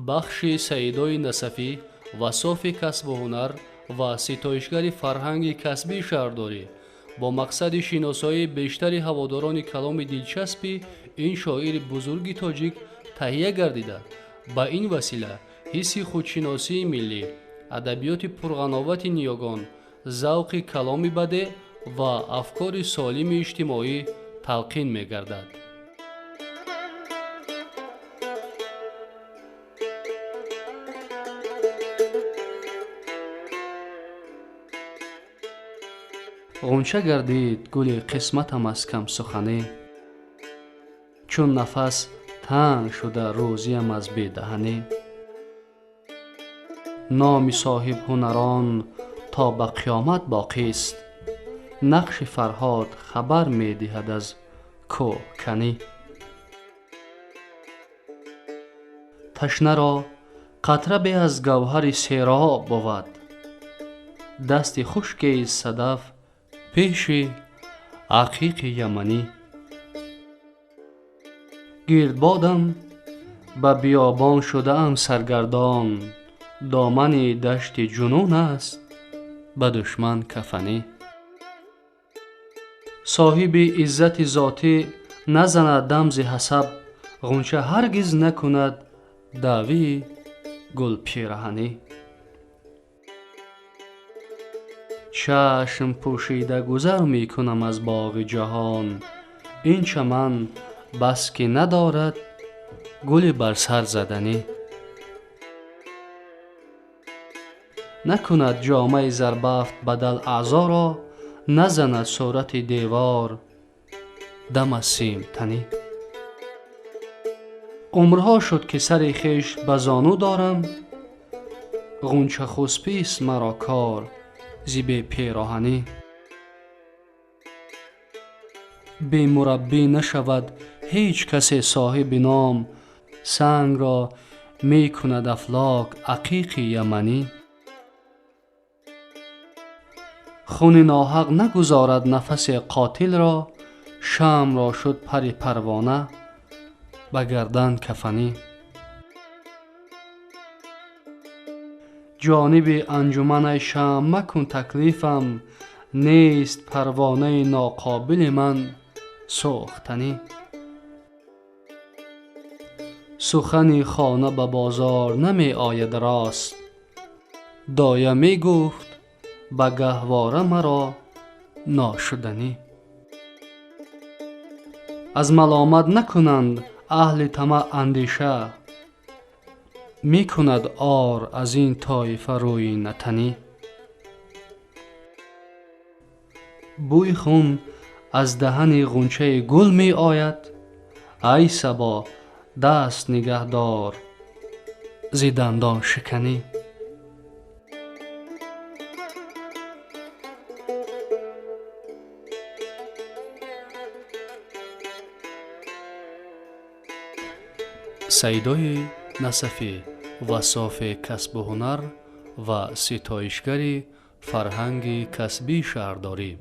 Бахши Саидои Насафӣ, вассофи касбу ҳунар ва ситоишгари фарҳанги касбии шаҳрдорӣ, бо мақсади шиносоии бештари ҳаводорони каломи дилчаспи ин шоири бузурги тоҷик таҳия гардида, ба ин васила ҳисси худшиносии миллӣ, адабиёти пурғановати ниёгон, завқи каломи бадеъ ва афкори солими иҷтимоӣ талқин мегардад. Ғунча гардид гули қисматам аз камсуханӣ, чун нафас танг шуда рӯзиям аз бедаҳанӣ. Номи соҳибҳунарон то ба қиёмат боқист, нақши Фарҳод хабар медиҳад аз кӯҳканӣ. Ташнаро қатра бе аз гавҳари сероб бувад, дасти хушкеи садаф пеши ақиқи яманӣ. Гирдбодам ба биёбон шудаам саргардон, домани дашти ҷунун аст ба душман кафанӣ. Соҳиби иззати зотӣ назанад дамзи ҳасаб, ғунча ҳаргиз накунад даъвии гулпираҳанӣ. Чашм пӯшида гузар мекунам аз боғи ҷаҳон, ин чаман бас ки надорад гули бар сар заданӣ. Накунад ҷомаи зарбафт бадал аъзоро, назанад сурати девор дам аз симтанӣ. Умрҳо шуд ки сари хеш ба зону дорам, ғунчахуспист маро кор зи бепероҳанӣ. Бемураббӣ нашавад ҳеҷ касе соҳиби ном, сангро мекунад афлок ақиқи яманӣ. Хуни ноҳақ нагузорад нафаси қотилро, шамъро шуд пари парвона ба гардан кафанӣ. Ҷониби анҷуманай шамъ макун таклифам, нест парвонаи ноқобили ман сӯхтанӣ. Сухани хона ба бозор намеояд рост, доя мегуфт ба гаҳвора маро ношуданӣ. Аз маломат накунанд аҳли тамаъ андеша, мекунад ор аз ин тоифа рӯи натанӣ. Бӯи хун аз даҳани ғунчаи гул меояд, ай сабо даст нигаҳдор зи дандоншиканӣ. Саидои Насафӣ, вассофи касбу ҳунар ва ситоишгари фарҳанги касбии шаҳрдорӣ.